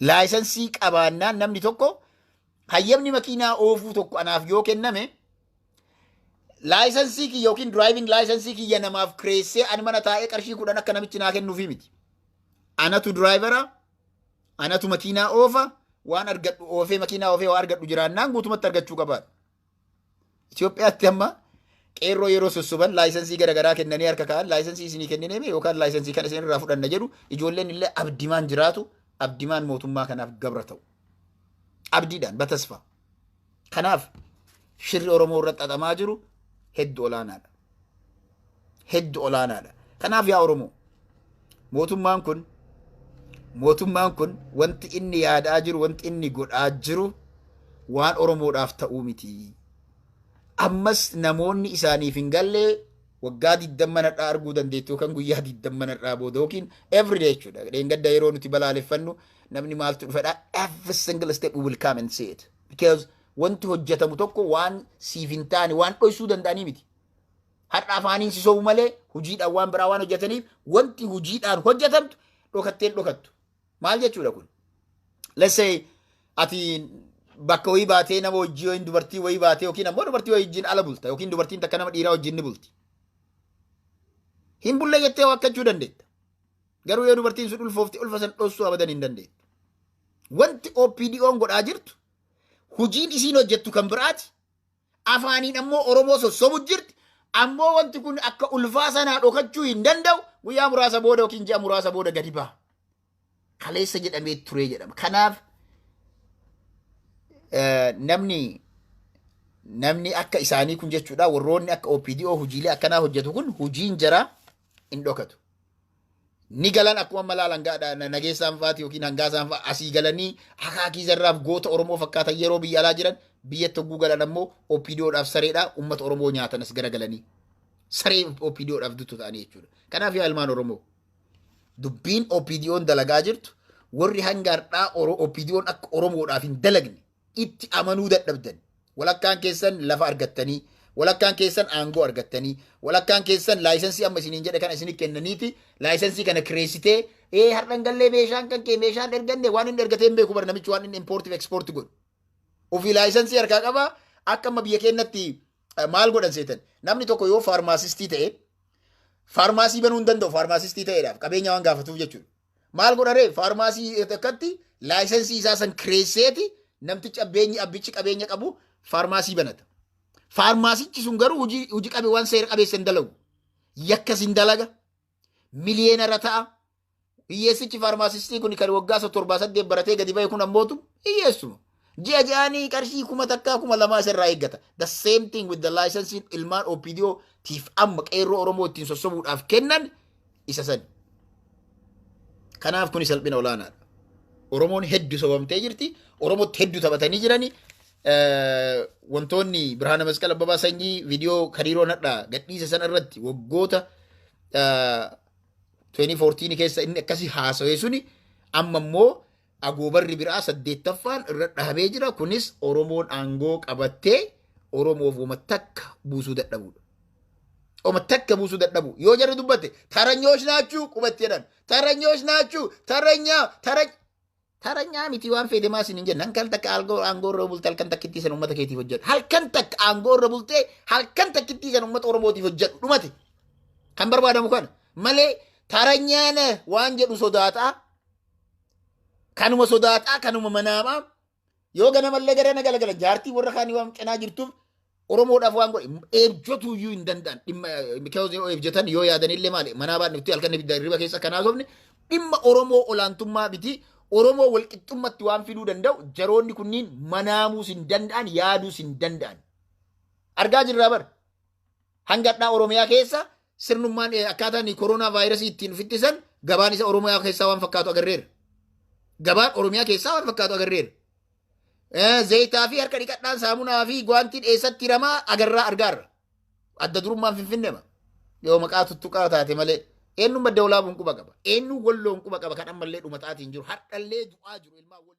License qabaannaan namni tokko, hayyamni makiinaa oofuu tokko anaaf yoo kenname, license kiyya yookiin driving license kiyya namaaf kireessee ani mana taa'ee qarshii 10 akka namichi naa kennuufi miti. Anatu driver, anatu makiinaa oofa, waan argadhu oofee, makiinaa oofee waan argadhu jiraannaan guutumatti argachuu qabaadha. Itoophiyaatti amma qeerroo yeroo sossoban license garaagaraa kennanii harka kaa'an, license isinii kenninee yookaan license kana isin irraa fudhanna jedhu. Ijoolleen illee abdimaan jiraatu, abdimaan mootummaa kanaaf gabra ta'u. Abdiidhaan በተስፋ. Kanaaf shirri Oromoo irratti xaxamaa jiru hedduu olaanaadha. Hedduu olaanaadha. Kanaaf yaa Oromoo, mootummaan kun wanti inni yaadaa jiru, wanti inni godhaa jiru waan Oromoodhaaf ta'uu miti. Ammas namoonni isaaniif hin galle waggaa 20 har'aa arguu dandeettu yookaan guyyaa 20 har'aa booda yookiin everyday jechuudha. Dheengadda yeroo nuti balaaleffannu namni maaltu dhufedha? Every single step we will come and see it. Because wanti hojjetamu tokko waan siif hin taane waan dhoysuu danda'anii miti. Har'a afaaniin si sobu malee hojiidhaan waan biraa waan hojjetaniif, wanti hojiidhaan hojjetamtu dhokatteen dhokattu. Maal jechuudha kun? Let's say ati bakka wayii baatee nama wajjii yookiin dubartii wayii baatee yookiin ammoo dubartii wayii wajjin ala bulta yookiin dubartiin takka nama dhiiraa wajjin ni bulti. Hin bulle jettee waakkachuu dandeetta. Garuu yoo dubartiin sun ulfoofte, ulfa san dhossuu abadan hin dandeettu. Wanti OPDO'n godhaa jirtu, hojiin isiin hojjettu kan biraati. Afaaniin ammoo Oromoo sossobu jirti. Ammoo wanti kun akka ulfaa sanaa dhokachuu hin danda'u. Guyyaa muraasa booda yookiin ji'a muraasa booda gadi ba'a. Kaleessa jedhamee turee jedhama. Kanaaf namni akka isaanii kun jechuudha, warroonni akka OPDO hojiilee akkanaa hojjetu kun, hojiin jara hin dhokatu. Ni galan akkuma malaalan gaadha nageessaan faati yookiin hangaasaan fa'a asii galanii akaakii zarraaf goota Oromoo fakkaatan yeroo biyya alaa jiran, biyyatti hogguu galan ammoo OPDOdhaaf sareedha, uummata Oromoo nyaatan as garagalanii. Saree OPDOdhaaf duttu ta'anii jechuudha. Kanaaf yaa ilmaan Oromoo, dubbiin OPDOn dalagaa jirtu, warri hanga har'aa OPDOn akka Oromoodhaaf hin dalagne itti amanuu dadhabdan. Walakkaan keessan lafa argattanii, walakkaan keessan aangoo argattanii, walakkaan keessan license amma isiniin jedhe kana isinii kennaniiti, license kana kireessitee har'an gallee meeshaan kan kee meeshaan erganne, waan inni ergatee hin beeku bar namichi, waan inni import fi export godhu. Ofii license harkaa qabaa. Akka amma biyya keenyatti maal godhan seetan? Namni tokko yoo pharmacist ta'e, pharmacy banuu hin danda'u, pharmacist ta'eedhaaf qabeenya waan gaafatuuf jechuudha. Maal godharee? Pharmacy akkatti license isaa san kireesseeti namtichi abbeenyi abbichi qabeenya qabu pharmacy banata. Pharmacychi sun garuu hojii qabe waan seera qabeessa hin dalagu. Yakkas hin dalaga. Millionaire ta'a. Hiyyeessichi pharmacist kun kan waggaa 7, 8 baratee gadi ba'e kun ammootu hiyyeessuma. Ji'a ji'aanii qarshii 1000, 2000 isarraa eeggata. The same thing with the licensing ilmaan OPDO tiif amma qeerroo Oromoo ittiin sossobuudhaaf kennan isa sani. Kanaaf kuni salphina olaanaadha. Oromoon hedduu sobamtee jirti. Oromootti hedduu taphatanii jirani. Wantoonni Birhaana Masqal Abbabaa Sanyii viidiyoo kariiroo nadhaa gadhiise sana irratti waggoota 2014 keessa inni akkasii haasawee suni amma immoo agoobarri biraa saddeettaffaan irra dhaabee jira. Kunis Oromoon aangoo qabattee Oromoof wama takka buusuu dadhabuudha. Wama takka buusuu dadhabu. Yoo jarri dubbate ተረኞች ናችሁ qubatti jedhan. ተረኞች ናችሁ, ተረኛ ተረኛ miti, waan feete maas hin jenna. Halkan takka aangoo irra bultee halkan takkittii san uummata keetiif hojjedhu. Halkan takka aangoo irra bultee halkan takkittii san uummata Oromootiif hojjedhu, dhumate. Kan barbaadamu kana. Malee ተረኛ ን waan jedhu sodaataa. Kanuma sodaataa, kanuma manaamaa. Yoo ganamallee gara na galagala jaartii warra kaanii waan cinaa jirtuuf Oromoodhaaf waan godhe eebjotu iyyuu hin danda'an. Dhimma because yoo eebjotan, yoo yaadanillee, maali manaa baadhifti halkan ibidda hirriba keessa kanaa sobne dhimma Oromoo olaantummaa miti, Oromoo walqixxummatti waan fiduu danda'u jaroonni kunniin manaamuus hin danda'an, yaaduus hin danda'an. Argaa jirraa bar. Hanga hadhaa Oromiyaa keessa sirnummaan akkaataan koronaa vaayirasii ittiin fittisan gabaan isa Oromiyaa keessaa waan fakkaatu agarreera. Gabaan Oromiyaa keessaa waan fakkaatu agarreera. Zayitaa fi harka dhiqadhaan, saamunaa fi guwaantiin eessatti hiramaa agarraa, argaarra. Adda durummaan Finfinneema. Yoo maqaa tuttuqaa taate malee. Eenyuun Madda Walaabuun quba qaba. Eenyuun Walloon quba qaba kan ammallee dhumataatiin jiru. Har'allee du'aa jiru ilmaan Walloo.